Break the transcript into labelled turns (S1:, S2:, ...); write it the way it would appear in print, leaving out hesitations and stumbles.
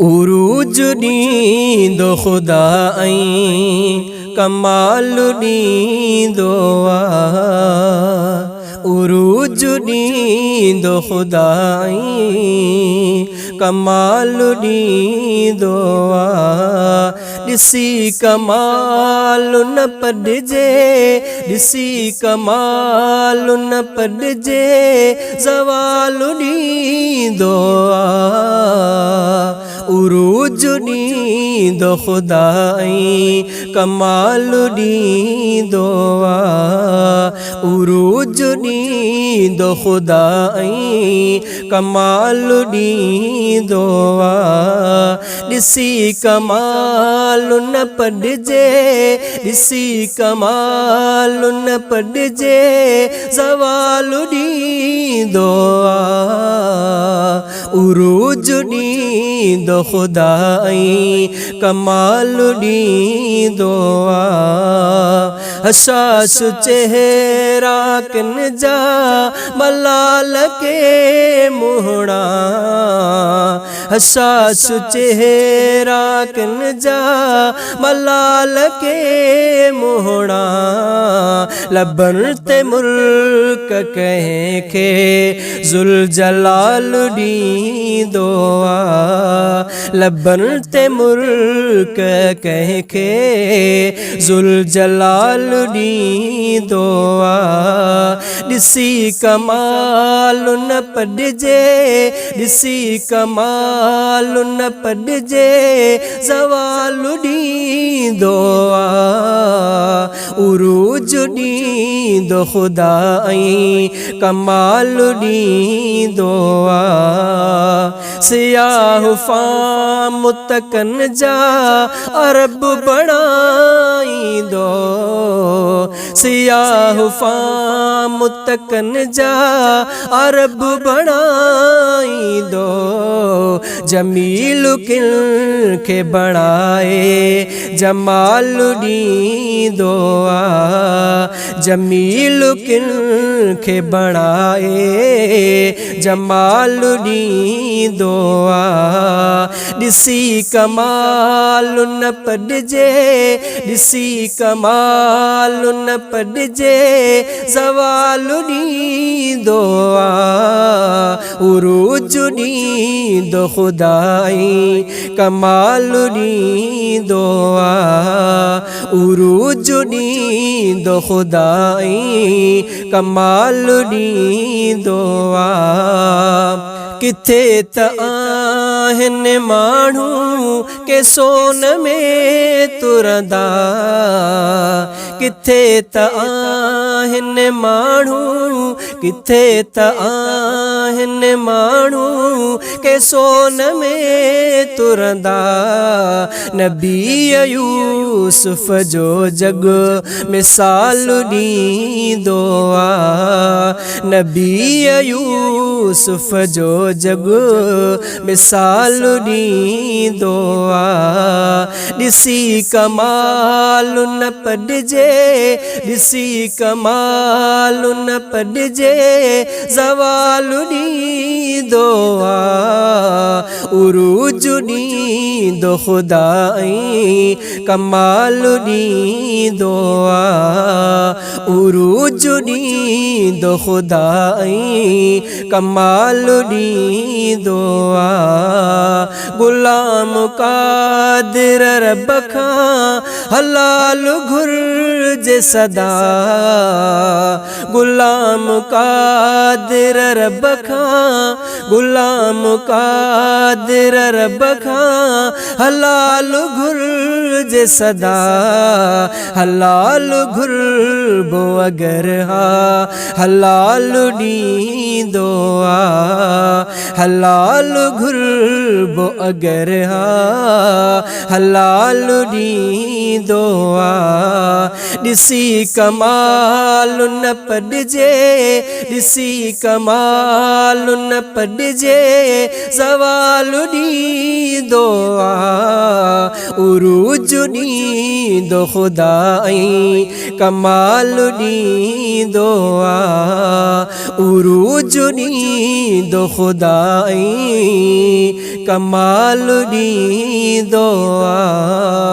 S1: عروج ڏيندو خدا ۽ ڪمال ڏيندو آ. عروج ڏيندو خدا ۽ ڪمال ڏيندو آ. ڏسي ڪمال نه پڏجي، ڏسي ڪمال نه پڏجي، زوال ڏيندو آ. عروج ڏيندو خدا ۽ ڪمال ڏيندو آ. عروج ڏيندو خدا ۽ ڪمال ڏيندو آ. ڏسي ڪمال نه پڏجي، ڏسي ڪمال نه پڏجي، زوال ڏيندو آ. عروج ڏيندو خدا ۽ ڪمال ڏيندو آ. حساس چهرا ڪن جا، ملال ڪي منهڙا. حساس چهرا ڪن جا، ملال ڪي منهڙا. لبن تي ملڪ ڪنهن کي ذوالجلال ڏيندو آ. لبن تي ملڪ ڪنهن کي ذوالجلال ڏيندو آ. ڏسي ڪمال نه پڏجي، ڏسي ڪمال نه پڏجي، زوال ڏيندو آ. عروج ڏيندو خدا ۽ ڪمال ڏيندو آ. سياه فام تڪن جا عرب بڻائيندو. سياه فام تڪن جا عرب بڻائيندو. جميل ڪن کي بڻائي جمال ڏيندو آ. جميل ڪن کي بڻائي جمال ڏيندو آ. ڏسي ڪمال نه پڏجي، ڏسي ڪمال نه پڏجي، زوال ڏيندو آ. عروج ڏيندو خدا ۽ ڪمال ڏيندو آ. عروج ڏيندو خدا ۽ ڪمال ڏيندو آ. ڪٿي ته آهن ماڻهو ڪي سون ۾ ترندا. ڪٿي ته آهن ماڻهو، ڪٿي ته آهن ماڻهو ڪي سون ۾ ترندا. نبي يوسف جو جڳ مثال ڏيندو آ. نبي يوسف جو جڳ مثال ڏيندو آ. ڏسي ڪمال نه پڏجي، ڏسي ڪمال نه پڏجي، زوال ڏيندو آ. عروج ڏيندو خدا ۽ ڪمال ڏيندو آ. عروج ڏيندو خدا ۽ ڪمال ڏيندو آ. غلام قادر رب کان حلال گهرجي سدا. غلام قادر رب کان، غلام قادر رب کان حلال گهرجي سدا. حلال گهربو اگر ها، حلال ڏيندو آ. حلال گهربو اگر ها، حلال ڏيندو آ. ڏسي ڪمال نه پڏجي، ڏسي ڪمال نه پڏجي، زوال ڏيندو آ. عروج ڏيندو خدا ۽ ڪمال ڏيندو آ. عروج ڏيندو خدا ۽ ڪمال ڏيندو آ.